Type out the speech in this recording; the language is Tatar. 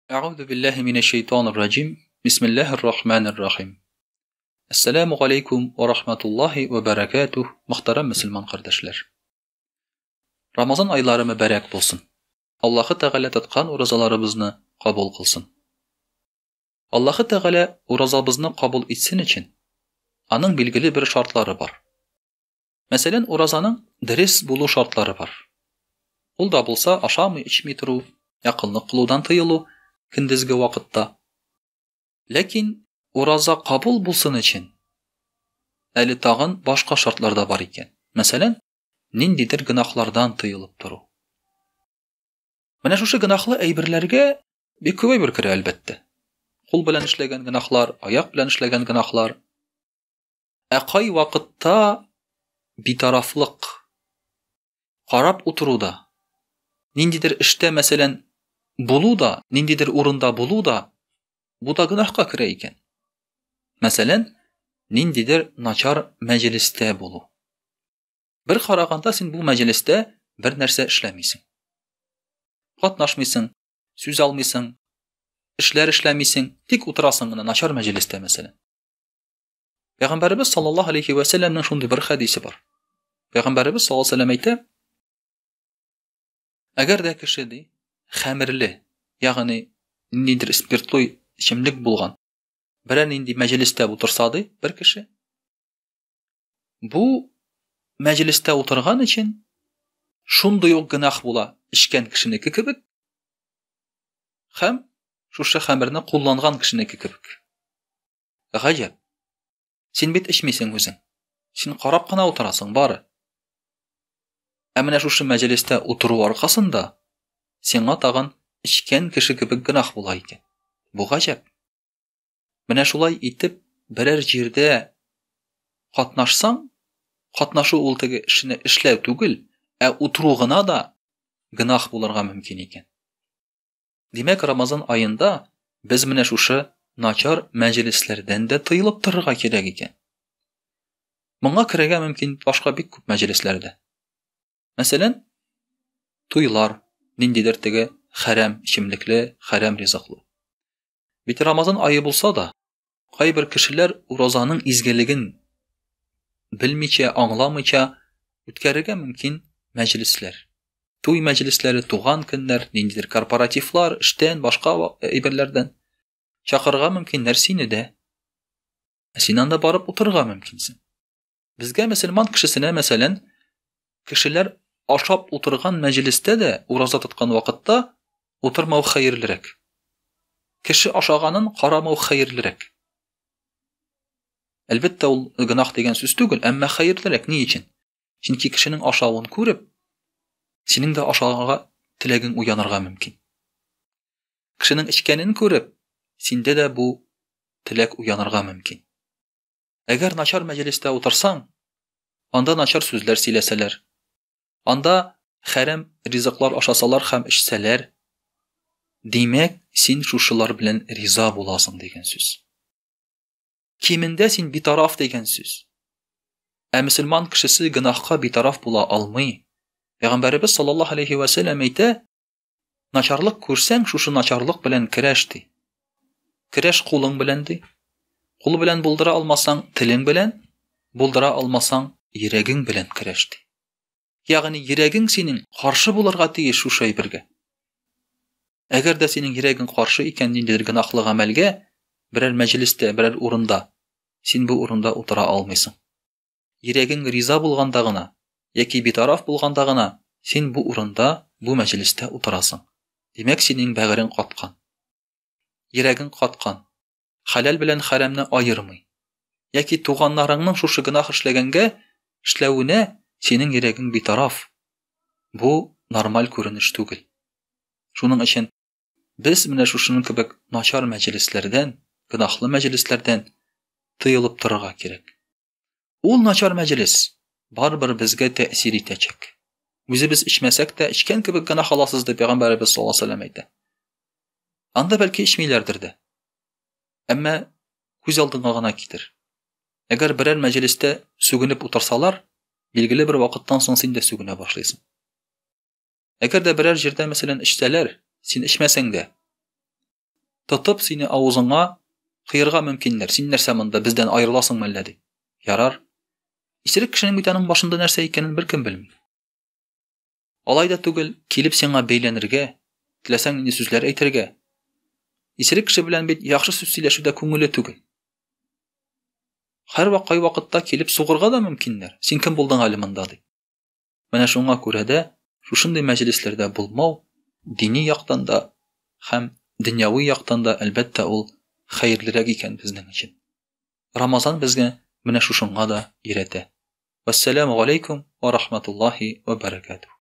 Әгъузу биллаһи минәш шәйтанир раҗим. Бисмиллаһир рахманир рахим. Әссәламү галәйкүм вә рахматуллаһи вә бәрәкәтүһ, мөхтәрәм мөселман кардәшләр. Рамазан айлары мөбарәк булсын. Аллаһы Тәгалә тоткан уразаларыбызны кабул кылсын. Аллаһы Тәгалә уразабызны кабул итсен өчен, аның билгеле бер шартлары бар. Мәсәлән, уразаның дөрес булу шартлары бар. Ул да булса ашамый, эчми тору, якынлык кылудан тыелу көндезге вакытта. Ләкин ураза кабул булсын өчен әле тагын башка шартлар да бар икән. Мәсәлән, ниндидер гөнаһлардан тыелып тору. Менә шушы гөнаһлы әйберләргә бик күп әйбер керә, әлбәттә. Кул белән эшләгән гөнаһлар, аяк белән эшләгән гөнаһлар, Ә кай вакытта битарафлык, карап утыру да, ниндидер эштә, мәсәлән, булу да, ниндидер урында булу да, бу да гөнаһка керә икән. Мәсәлән, ниндидер начар мәҗлестә булу. Бер караганда син бу мәҗлестә бер нәрсә эшләмисең. Катнашмыйсың, сүз алмыйсың, эшләр эшләмисең, тик утырасың гына начар мәҗлестә, мәсәлән. Пәйгамбәребез саллаллаһу алейхи вә сәлләмнең шундый бер хәдисе бар. Пәйгамбәребез саллаллаһу алейхи әйтә, әгәр дә кеше ди, хәмерле, ягъни ниндидер спиртлы эчемлек булган, берәр нинди мәҗлестә утырса ди, бер кеше, бу мәҗлестә утырган өчен шундый ук гөнаһ була эчкән кешенеке кебек һәм шушы хәмерне кулланган кешенеке кебек. Гаҗәп. Син бит эчмисең үзең. Син карап кына утырасың, бары. Ә менә шушы мәҗлестә утыру аркасында сиңа тагын эчкән кеше кебек гөнаһ була икән. Бу гаҗәп. Менә шулай итеп берәр җирдә катнашсаң, катнашу ул теге эшне эшләү түгел, ә утыру гына да гөнаһ булырга мөмкин икән. Димәк, Рамазан аенда без менә шушы начар мәҗлесләрдән дә тыелып торырга кирәк икән. Моңа керергә мөмкин башка бик күп мәҗлесләрдә. Мәсәлән, туйлар, ниндидер теге хәрәм эчемлекле, хәрәм ризыклы. Бит Рамазан ае булса да, кайбер кешеләр уразаның изгелеген белмичә, аңламыйча үткәрергә мөмкин мәҗлесләр. Туй мәҗлесләре, туган көннәр, ниндидер корпоративлар, эштән, башка әйберләрдән. Чакырырга мөмкиннәр сине дә. Ә син анда барып утырырга мөмкинсең. Безгә мөселман кешесенә, мәсәлән, кешеләр ашап утырган мәҗлестә дә ураза тоткан вакытта утырмау хәерлерәк. Кеше ашаганын карамау хәерлерәк. Әлбәттә, ул гөнаһ дигән сүз түгел, әмма хәерлерәк. Ни өчен? Чөнки кешенең ашавын күреп, синең дә ашарга теләгең уянырга мөмкин. Кешенең эчкәнен күреп, синдә дә бу теләк уянырга мөмкин. Әгәр начар мәҗлестә утырсаң, анда начар сүзләр сөйләсәләр, анда хәрәм ризыклар ашасалар һәм эчсәләр, димәк, син шушылар белән риза буласың дигән сүз. Кимендә син битараф дигән сүз. Ә мөселман кешесе гөнаһка битараф була алмый. Пәйгамбәребез саллаллаһу алейхи ва сәлләм әйтә, Начарлык күрсәң, шушы начарлык белән көрәш, ди. Көрәш кулың белән, ди. Кул белән булдыра алмасаң, телең белән, булдыра алмасаң, йөрәгең белән көрәш, ди. Ягъни йөрәгең синең каршы булырга тиеш шушы әйбергә. Әгәр дә синең йөрәгең каршы икән ниндидер гөнаһлы гамәлгә, берәр мәҗлестә, берәр урында, син бу урында утыра алмыйсың. Йөрәгең риза булганда гына яки битараф булганда гына син бу урында, бу мәҗлестә утырасың. Димәк, синең бәгырең каткан. Йөрәгең каткан. Хәләл белән хәрәмне аермый. Яки туганнарыңның шушы гөнаһ эшләгәнгә эшләвенә синең йөрәгең битараф. Бу нормаль күренеш түгел. Шуның өчен без менә шушының кебек начар мәҗлесләрдән, гөнаһлы мәҗлесләрдән тыелып торырга кирәк. Ул начар мәҗлес барыбер безгә тәэсир итәчәк. Үзебез эчмәсәк тә, эчкән кебек гөнаһ аласыз, дип пәйгамбәребез саллаллаһу алейһи вәсәлләм әйтә. Анда бәлки эчмиләрдер дә. Әмма күз алдыңа гына китер. Әгәр берәр мәҗлестә сүгенеп утырсалар, билгеле бер вакыттан соң син дә сүгенә башлыйсың. Әгәр дә берәр җирдә, мәсәлән, эчсәләр, син эчмәсәң дә, Тотып сине авызыңа кыерга мөмкиннәр. Син нәрсә монда бездән аерыласың мәллә дип. Ярар. Исерек кешенең бит аның башында нәрсә икәнен беркем белми. Алай да түгел, килеп сиңа бәйләнергә, теләсәң нинди сүзләр әйтергә. Исерек кеше белән бит яхшы сүз сөйләшү дә күңелле түгел. Һәрвак кайвакытта килеп сугырга да мөмкиннәр. Син кем булдың әле монда дип. Менә шуңа күрә дә шушындый мәҗлесләрдә булмау дини яктан да һәм дөньяви яктан да, әлбәттә, ул хәерлерәк икән безнең өчен. Рамазан безгә менә шушыңа да өйрәтә. Вәссәламү галәйкүм вә рахматуллаһи вә бәрәкәтүһ.